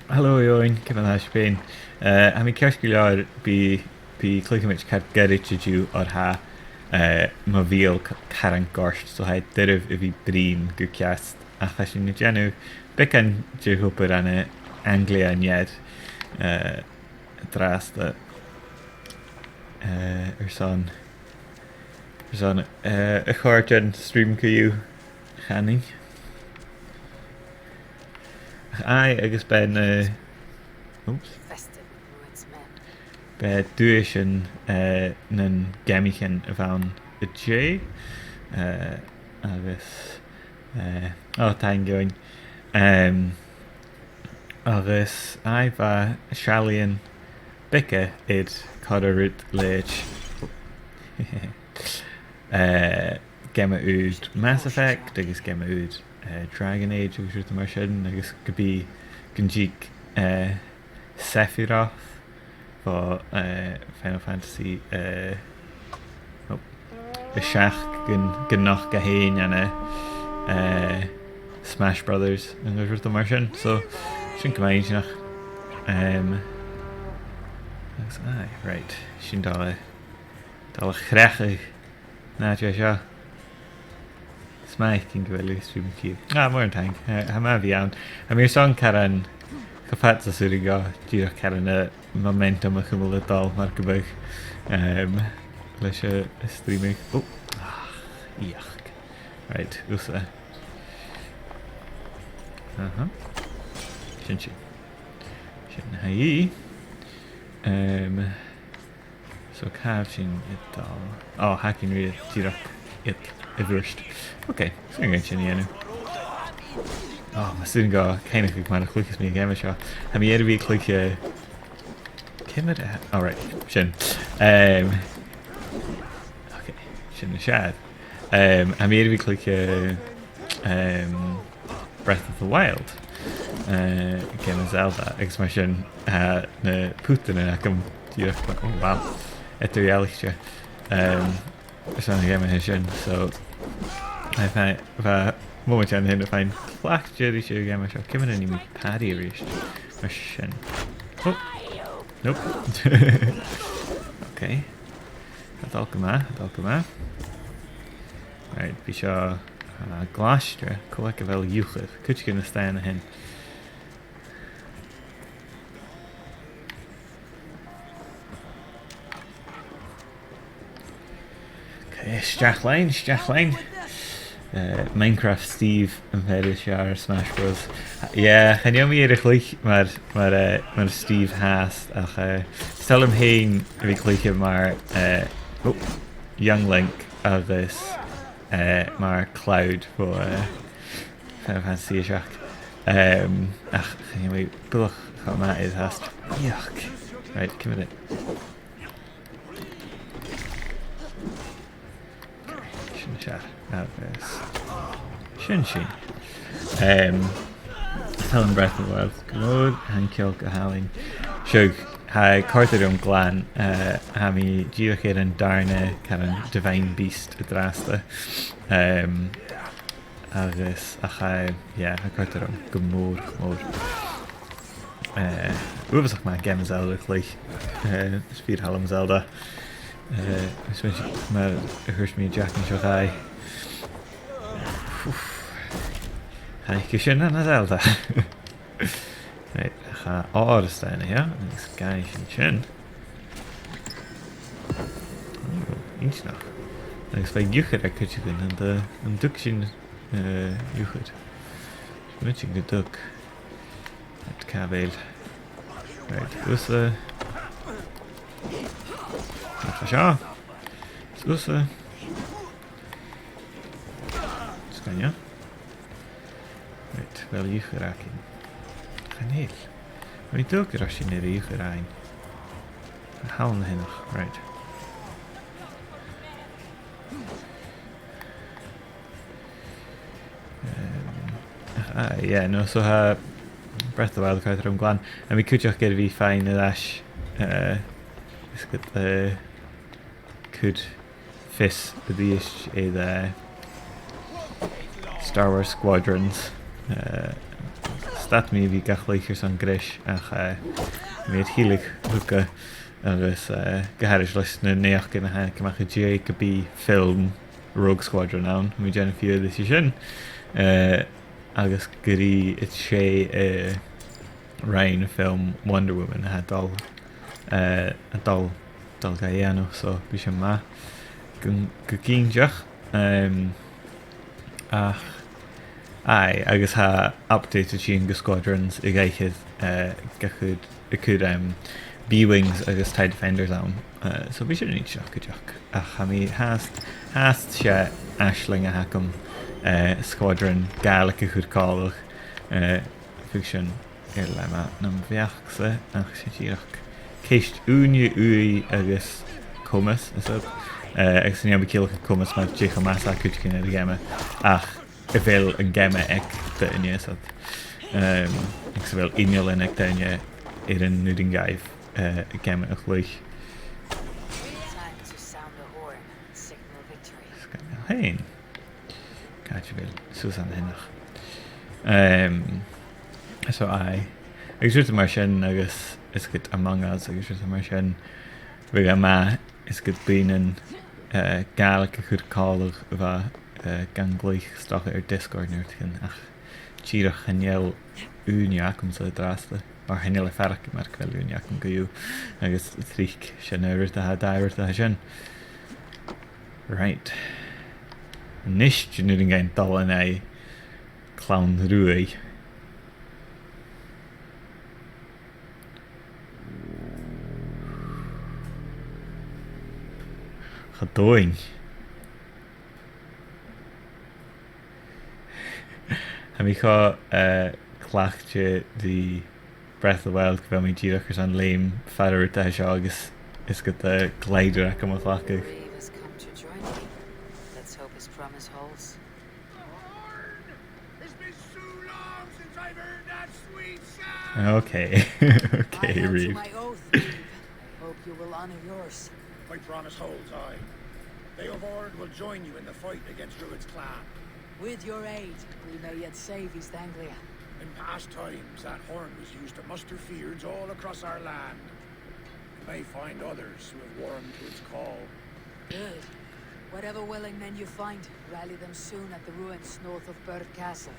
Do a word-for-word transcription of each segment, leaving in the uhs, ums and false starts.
Halò, Eòghainn, ciamar a tha sibh fhèin? Eh, tha mi ceart gu leòr, bidh, bidh cluicheamaid car goirid an-diugh oir tha, eh, mo bheul c-, caran goirt, so tha e doirbh a bhith a' bruidhinn gu ceart, ach tha sinn a' dèanamh beagan de dh'obair ann an Anglia an Ear, eh, an-dràsta, eh, airson, airson, eh, a' chòrr den stream co-dhiù, chanainn. Ach aye, agus b' e na, oops. B' e duaisean, eh, nan geamaichean a bh' ann an-dè, eh, agus, eh, o, taing, Eòghainn. Em, agus aye, bha seallaidhean beaga air corra rud leithid, eh, geama ùr Mass Effect agus geama ùr, eh, Dragon Age agus rudan mar sin, agus gum bi, gun tig, eh, Sephiroth bho, eh, Final Fantasy, eh, oh, a seachd gun, gun nochd e fhèin ann an, eh, Smash Brothers agus rudan mar sin. So, sin gu math inntinneach. Em, agus, aye, right. Sin dà, dà chreachadh. Nach e seo. Is math fhaicinn gu bheil thu a' streamaigeadh. Ah, mòran taing. Eh, tha mi a' bhith ann. Tha mi airson caran, cho fad 's as urrainn dhomh, dìreach caran a' momentum a chumail a' dol mar gum biodh, em, leis a', a' streaming. Oh, ach, ioch. Right, thusa. Aha. Sin sin. Sin na tha i. Em, So, càit a bheil sinn a' dol? O, tha againn ri dìreach iad a mhurt. Ok, 's urrainn dhuinn sin a dhèanamh. O, mas urrainn dhomh cuimhneachadh mar a chluicheas mi an geama seo. Tha mi air a bhith a' cluich, eh, ciamar a, alright, sin. Em, ok, sin nas fheàrr. Em, tha mi air a bhith a' cluich, eh, em, Breath of the Wild, eh, geama Zelda, agus mar sin, eh, na putanan agam dìreach, oh, wow, eadar-dhealaichte, em, airson na geama sin, so, I find, bha, mòman an sin a' faighinn cleachdte ris a' gheama seo, ciamar a nì mi parry a-rithist, mar sin. Oh, nope. Ok. Tha e a' dol gu math, tha e a' dol gu math. Right, bidh seo, ah, glaiste, cò aig a bheil iuchair, cuideigin a-staigh an sin. Ok, a-steach leinn, a-steach leinn. Eh, Minecraft Steve am fear as fheàrr air Smash Bros. Yeah, chan eil mi air a chluich mar, mar, eh, mar Steve fhathast, ach, eh, 's toil leam fhèin a bhith a' cluich mar, eh, oh, Young Link agus, eh, mar Cloud bho, eh, Final Fantasy a seachd. Em, ach chan eil mi buileach cho math air fhathast. Ioch. Right, ciamar a Sin e. Agus sin sin. Em, tha Breath of the Wild gu mòr, tha an ceòl gu h-àlainn. Seo, tha e a' còrdadh rium glan, eh, tha mi dìreach air an dàrna, kind of, Divine Beast an-dràsta. Em, agus, ach, eh, yeah, tha e a' còrdadh rium gu mòr, gu mòr. Eh, uabhasach math geama Zelda a chluich. Eh, is fìor thoil leam Zelda. Eh, is mar, mar a thuirt mi an t-seachdain seo chaidh. Uff. Tha e gu sin ann an Zelda. Right, tha òr a-staigh an seo, agus gabhaidh sinn sin. Ò, inntinneach. Agus bha iuchair aig cuideigin, an do, an do thug sinn, eh, iuchair? Is mi a' smaointinn gun tug. Right, càit a bheil? Right, thusa. Mar seo. Thusa. Sgoinneil. Right, a bheil iuchair againn? Chan eil. Tha mi an dùil gun robh sinn air iuchair fhaighinn. Thall an sineach, right. Em, ach, ah, yeah, no, so tha Breath of the Wild a' còrdadh rium glan. Tha mi cuideachd air a bhith a' faighinn air ais, eh, is gu, eh, cur fios a-rithist air, eh, Star Wars Squadrons, eh, Stad mi a bhith ga chluich airson greis ach, eh, bha mi air tilleadh thuca agus, eh, gu h-àraid leis na naidheachdan a tha a' tighinn a-mach an-dè gum bi film Rogue Squadron ann, tha mi a' dèanamh fiughair ris a sin. Eh, agus gur e an tè, eh, a rinn film Wonder Woman a tha a' dol, eh, a' dol, dol ga dhèanamh, so bidh sin math gu, gu cinnteach. Em, ach, aye, agus tha update a' tighinn gu Squadrons a dh'aithghearr, eh, ga chur, a' cur, em, B-Wings agus TIE Defenders ann. Eh, so bidh sin inntinneach cuideachd. Ach tha mi fhathast, fhathast 's e aisling a th' agam, eh, Squadron Gàidhlig a chur còmhla, eh, fiction. Air le math nam bheachd-sa, ach 's e dìreach ceist ùine, ùidh agus comas, is e. Eh, agus chan eil mi a' ciallachadh comas mar dè cho math 's a tha cuideigin air a' gheama, ach a bheil an geama aig duine, is e. Em, agus a bheil innealan aig duine air an urrainn dhaibh, eh, an geama a chluich. Time to sound the horn and signal victory. 'S càit a bheil Susan a-nochd? Em, so aye. Agus rudan mar sin, agus is ged Among Us, agus rudan mar sin, bhiodh e math, is ged buidhnean, eh, Gàidhlig a chur còmhla a bha, eh, gan cluich 's dòcha air Discord no rudeigin, ach dìreach chan eil ùine agamsa an-dràsta. Oir chan eil e a' faireachdainn mar gu bheil ùine agam co-dhiù, agus tric sin an rud a tha, dà rud a tha sin. Right. A-nis, dè an urrainn dhuinn dol an aghaidh Clann Ruaidh? Cha do dh'fhaodadh. Tha mi cho, eh, cleachdte ri Breath of the Wild gu bheil mi dìreach airson leum far an rud a tha seo agus is ged a' glider agam a chleachdadh. Reeve has come to join me. Let's hope his promise holds. The horn! It's been so long since I've heard that sweet sound! Okay. Okay, Reeve. I held to my oath, Reeve. I hope you will honor yours. My promise holds, aye. Beorn will join you in the fight against Ruad's clan. With your aid, we may yet save East Anglia. In past times, that horn was used to muster fyrds all across our land. We may find others who have warmed to its call. Good. Whatever willing men you find, rally them soon at the ruins north of Birr Castle.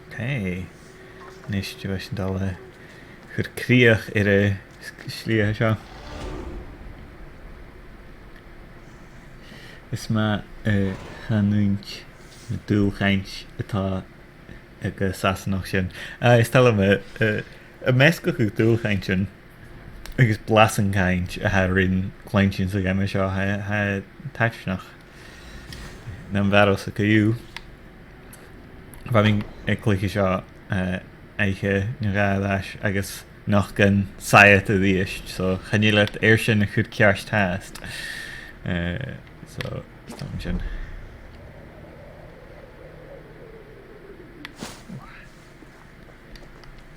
Okay. A-nis, dè bha sinn a' dol a chur crìoch air an s-, slighe seo. Is math, eh, a chantainn na dualchainntean a tha aig an Sasannach sin. Ah, is toil leam, eh, eh, am measgachadh dualchainntean agus blasan-cainnt a tha rin cluinntinn sa gheama seo, tha, tha e taitneach. Nam bharrachd co-dhiù. Bha mi a' cluiche seo, eh, oidhche no dhà air ais agus nochd an saighead a-rithist, so chan eil iad air sin a chur ceart fhathast. Eh, so, is dòcha sin.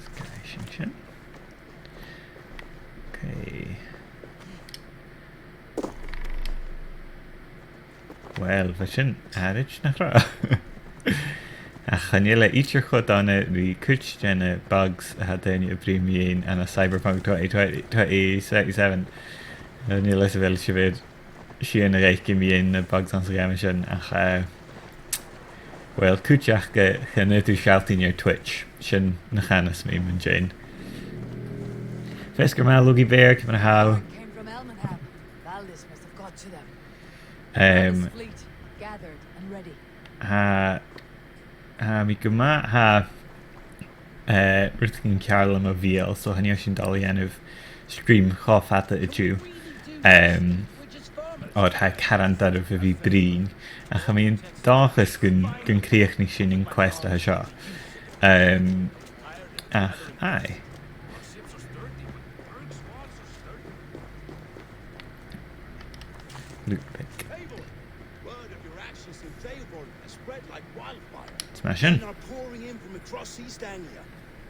Sgaoil sin sin. Okay. Well, bha sin àraid, nach robh? Ach chan eil e idir cho dona ri cuid de na bugs a tha daoine a' bruidhinn mu dheidhinn ann an Cyberpunk twenty twenty, twenty seventy-seven. Chan eil fhios a bheil sibh air sìon a dh'fhaicinn mu dheidhinn na bugs anns a' gheama sin, ach, eh, well, cuideachd, eh, chan fhaod thu sealltainn air Twitch. Sin na chanas mi mun deidhinn. Feasgar math, Logie Bear, ciamar a tha thu? Came from Elmenham. Valdis must have got to them. Em, Valdis' fleet gathered and ready. Tha, tha mi gu math, tha, eh, rudeigin ceàrr leam a bhith ann, so chan eil sinn a' dol a dhèanamh stream cho fada an-diugh. Em, oir tha e caran doirbh a bhith a' bruidhinn. Ach tha mi an dòchas gun, gun crìochnaich sinn an quest a tha seo. Em, ach, aye. Loot pick. Word of your actions in Faerun has spread like wildfire. Smashing. Men are pouring in from across East Anglia,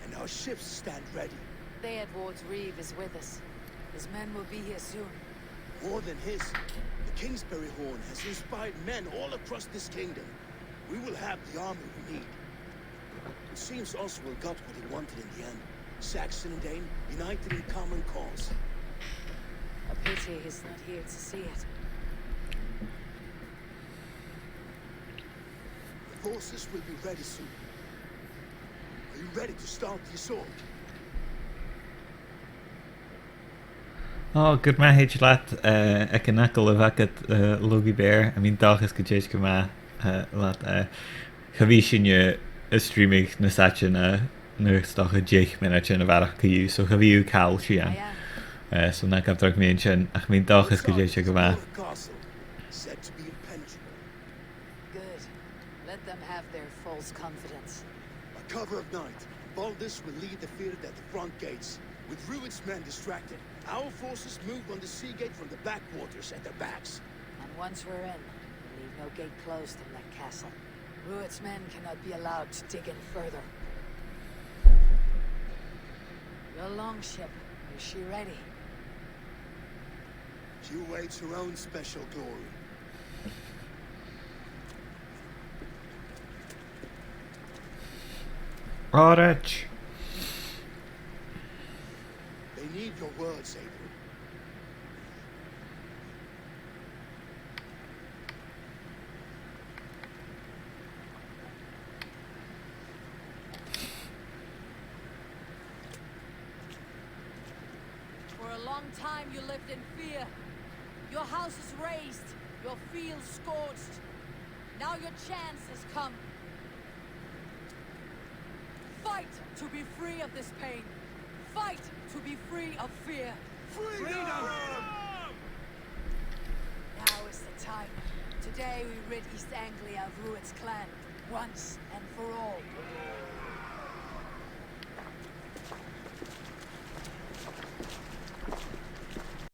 and our ships stand ready. Theodward's Reeve is with us. His men will be here soon. More than his, the Kingsbury Horn has inspired men all across this kingdom. We will have the army we need. Seems Oswald got what he wanted in the end. Saxon and Dane united in common cause. A pity he's not here to see it. The forces will be ready soon. Are you ready to start the assault? Ò, gu math thèid leat, eh, aig an agallamh agad, eh, Logie Bear. Tha mi an dòchas gun tèid gu math, eh, leat, eh, cha bhi sinne a' streamaigeadh na saighdean, eh, no 's dòcha deich mionaidean a bharrachd co-dhiù, so cha bhi thu càil sìon. Eh, so na gabh dragh mu dheidhinn sin, ach tha mi an dòchas gun tèid e gu math. Castle, said to be impenetrable. Good. Let them have their false confidence. By cover of night, Baldus will lead the field at the front gates. With Rued's men distracted, our forces move on the sea gate from the backwaters at their backs. And once we're in, we leave no gate closed in that castle. Rued's men cannot be allowed to dig in further. Your longship, is she ready? She awaits her own special glory. All right. They need your words, Adrian. For a long time you lived in fear. Your house is razed, your fields scorched. Now your chance has come. Fight to be free of this pain. Fight to be free of fear. Freedom! Now is the time. Today we rid East Anglia of Rued's clan, once and for all.